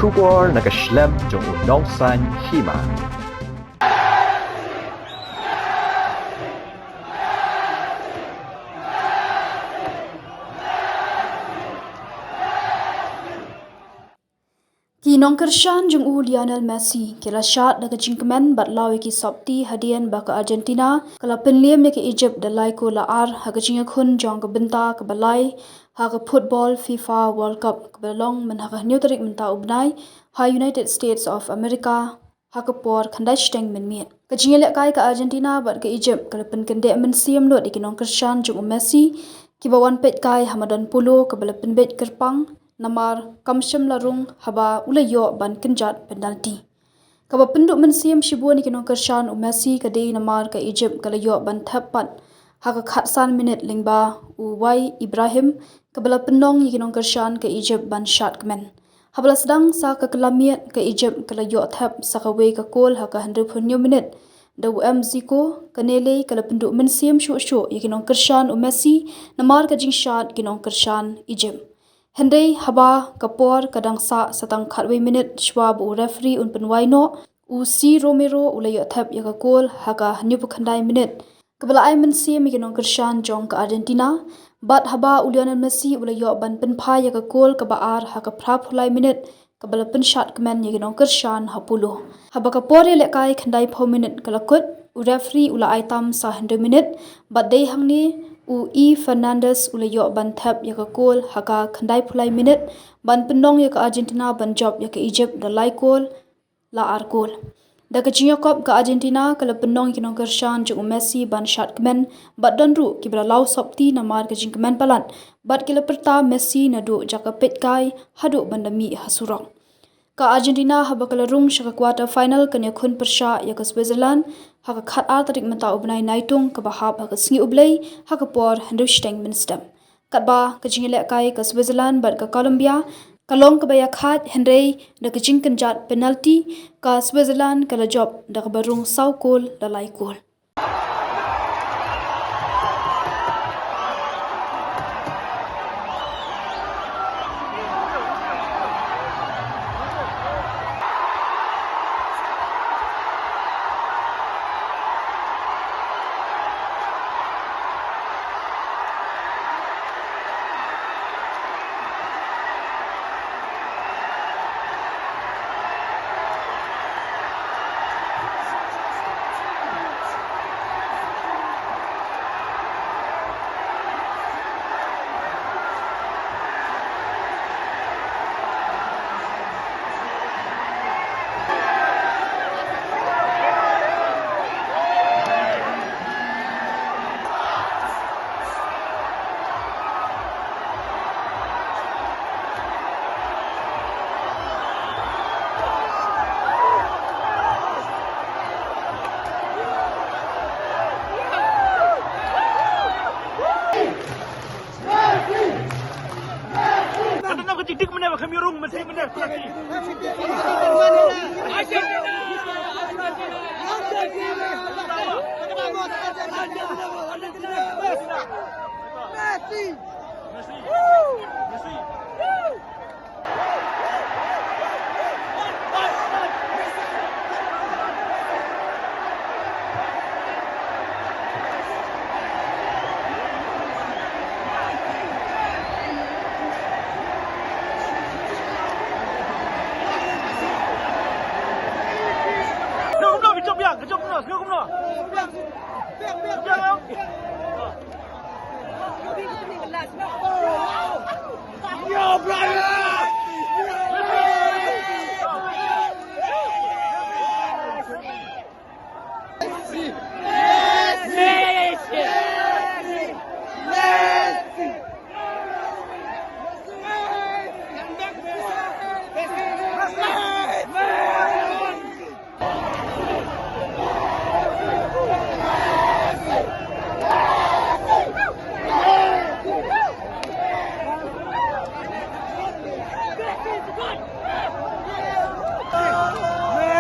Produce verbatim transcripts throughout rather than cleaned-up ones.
Khubor na ka shlem jong u nongsaiñ hima. Ki nongkyrshan jong u Lionel Messi ki la shad da ka jingkmen bad law ïa ki sopti hadien ba ka Argentina ka la pynliem ïa ka Egypt da lai kol la ar ha ka jingïakhun jong ka bynta kaba lai ha ka football FIFA World Cup kaba la long myn ha ka hynñiew tarik mynta u bnai ha United States of America ha ka por khyndai shiteng mynmiet. Ka jingïalehkai ka Argentina bad ka Egypt ka la pynkyndeh mynsiem lut ïa ki nongkyrshan jong u Messi kiba wan peitkai ha madan polo kaba la pynbeit kyrpang namar kam shym la rung haba u la ïoh ban kynjat penalti. Kaba pynduh mynsiem shibun ïa ki nongkyrshan u Messi ka dei namar ka Egypt ka la ïoh ban thep pat ha ka khatsan minit lyngba u Wai Ibrahim kaba la pynlong ïa ki nongkyrshan ka Egypt ban shad kmen. Haba la sdang sa ka kylla miet ka Egypt ka la ïoh thep sa kawei ka kol ha ka hynriewphew hynñiew minit da u M Zico. Kane lei ka la pynduh mynsiem shuh shuh ïa ki nongkyrshan u Messi namar ka jingshad ki nongkyrshan Egypt. Hynrei haba ka por ka dang sah sa tang khatwei minit shwa ba u referee un pynwai noh, u C Romero u la ïoh thep ïa ka kol ha ka hynñiewphew khyndai minit kaba la ai mynsiem ïa ki nongkyrshan jong ka Argentina. Bad haba u Lionel Messi u la ïoh ban pynphai ïa ka kol kaba ar ha ka phraphew lai minit kaba la pynshad kmen ïa ki nongkyrshan ha polo. Haba ka por ïalehkai khyndaiphew minit ka la kut, u referee u la ai tam sa hynriew minit bad dei hangne u E Fernandez u la ïoh ban thep ïa ka kol ha ka khyndaiphew lai minit ban pynlong ïa ka Argentina ban jop ïa ka Egypt da lai kol la ar kol. Da ka jingïakop ka Argentina ka la pynlong ïa ki nongkyrshan jong u Messi ban shad kmen bad don ruh kiba la law sopti namar ka jingkmen palat bad ki la pyrta Messi naduh jaka peitkai haduh ban da mih ha surok. Ka Argentina haba ka la rung sha ka quarter final kan ïakhun pyrshah ïa ka Switzerland ha ka khatar tarik mynta u bnai Naitung kaba hap ha ka sngi U Blei ha ka por hynriew shiteng mynstep. Katba ka jingïalehkai ka Switzerland bad ka Colombia ka long kaba ïakhaid hynrei da ka jingkynjat penalti ka Switzerland ka la jop da kaba rung saw kol la lai kol.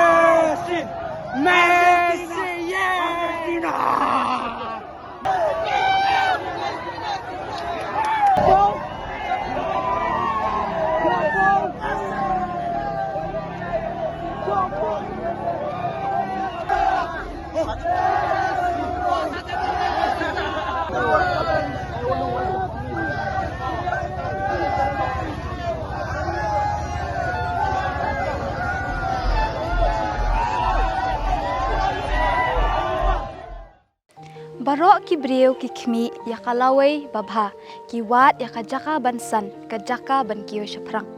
Messi! Messi! Yeah! Baroh ki briew ki khmih ïa ka lawei babha, ki wad ïa ka jaka ban san, ka jaka ban kiew shaphrang.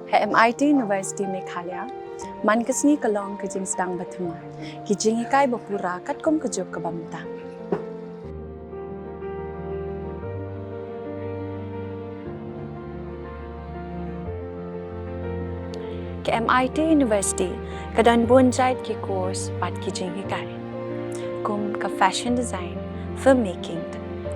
Ha M I T University Meghalaya, man ka sngi ka long ka jingsdang bathymmai, ki jinghikai bapura katkum ka juk kaba mynta. Ka M I T University ka don bun jait ki course bad ki jinghikai, kum ka fashion design, filmmaking,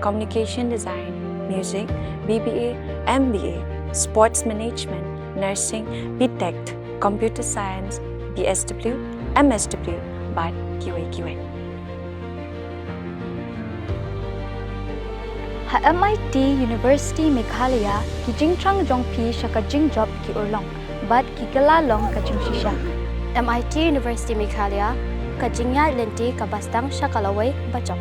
communication design, music, B B A, M B A, sports management, nursing, B Tech, computer science, B S W, M S W bad kiwei kiwei. Ha M I T University Meghalaya, ki jingthrang jong phi sha ka jingjop ki urlong bad ki kylla long ka jingshisha. M I T University Meghalaya, ka jingïaid lynti kaba sdang sha ka lawei bajop.